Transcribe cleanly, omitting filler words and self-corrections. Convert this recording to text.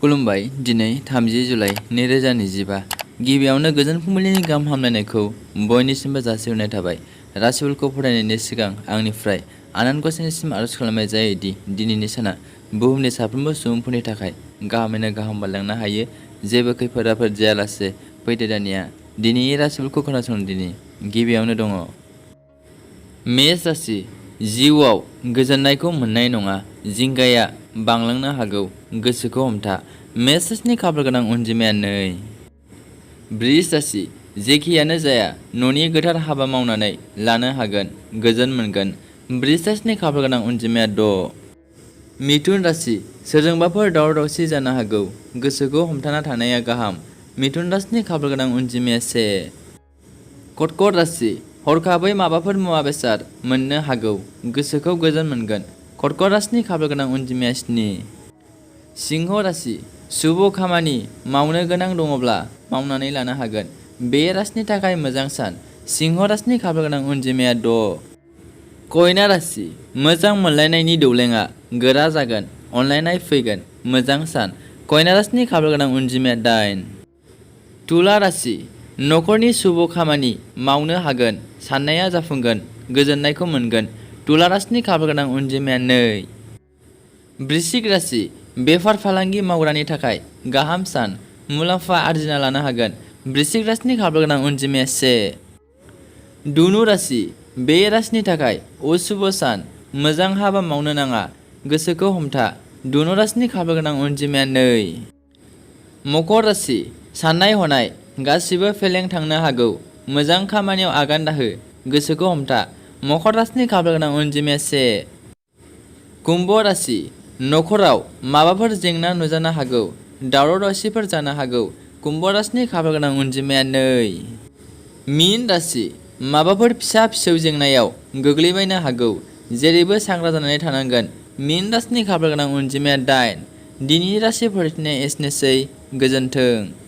खुलुमबाय। दिनै 30 जुलाइ 2025 गिबियावनो गोजोन फुंबिलिनि गाहाम हामलायनायखौ बयनिसिमबो जासिहरनाय थाबाय। राशिफोरखौ फरायनायनि सिगां आंनिफ्राय आनान गसाइनिसिम आरज खालामनाय जायो दि दिनैनि साना बुहुमनि साफ्रोमबो सुबुंफोरनि थाखाय गाहामैनो गाहाम बारलांनो हायो। जेबो खैफोद आफोद जायालासे फैदो दानिया दिनैनि राशिफोरखौ खोनासंदिनि। गिबियावनो दङ मेष राशि। जिउआव गोजोननायखौ मोननाय नङा, जिंगाया बांलांनो हागौ, गोसोखौ हमथा। मेष राशिनि खाफाल गोनां अनजिमाया 2। बृष राशि। जेखियानो जाया न'नि गोथार हाबा मावनानै लानो हागोन, गोजोन मोनगोन। बृष राशिनि खाफाल गोनां अनजिमाया 6। मिथुन राशि। सोरजोंबाफोर दावराव दावसि जानो हागौ, गोसोखौ हमथाना थानाया गाहाम। मिथुन राशिनि खाफाल गोनां अनजिमाया 1। कर्कट राशि। हरखाबै माबाफोर मुवा बेसाद मोननो हागौ, गोसोखौ गोजोन मोनगोन। कर्कट राशिनि खाफाल गोनां अनजिमाया 7। सिंह राशि। शुभ खामानि मावनो गोनां दङब्ला मावनानै लानो हागोन, बे राशिनि थाखाय मोजां सान। सिंह राशिनि खाफाल गोनां अनजिमाया 6। कन्या राशि। मोजां मोनलायनायनि दौलेंआ गोरा जागोन, अनलायनाय फैगोन, मोजां सान। कन्या राशिनि खाफाल गोनां अनजिमाया 8। तुला राशि। न'खरनि शुभ खामानि मावनो हागोन, साननाया जाफुंगोन, गोजोननायखौ मोनगोन। तुला राशिनि खाफाल गोनां अनजिमाया 2। वृश्चिक राशि। बेफार फालांगि मावग्रानि थाखाय गाहाम सान, मुलाम्फा आरजिना लानो हागोन। वृश्चिक राशिनि खाफाल गोनां अनजिमाया 1। धनु राशि। बे राशिनि थाखाय अशुभ सान, मोजां हाबा मावनो नाङा, गोसोखौ हमथा। धनु राशिनि खाफाल गोनां अनजिमाया 2। मकर राशि। साननाय हनाय गासिबो फेलें थांनो हागौ, मोजां खामानियाव आगान दाहो, गोसोखौ हमथा। मकर राशिनि खाफाल गोनां अनजिमाया 1। कुम्भ राशि। न'खराव माबाफोर जेंना नुजानो हागौ, दावराव दावसिफोर जानो हागौ। कुम्भ राशिनि खाफाल गोनां अनजिमाया 2। मीन राशि। माबाफोर फिसा फिसौ जेंनायाव गोग्लैबायनो हागौ, जेरैबो सांग्रां जानानै थानांगोन। मीन राशिनि खाफाल गोनां अनजिमाया 8। दिनैनि राशि फरायथिनाया एसेनोसै, गोजोन्थों।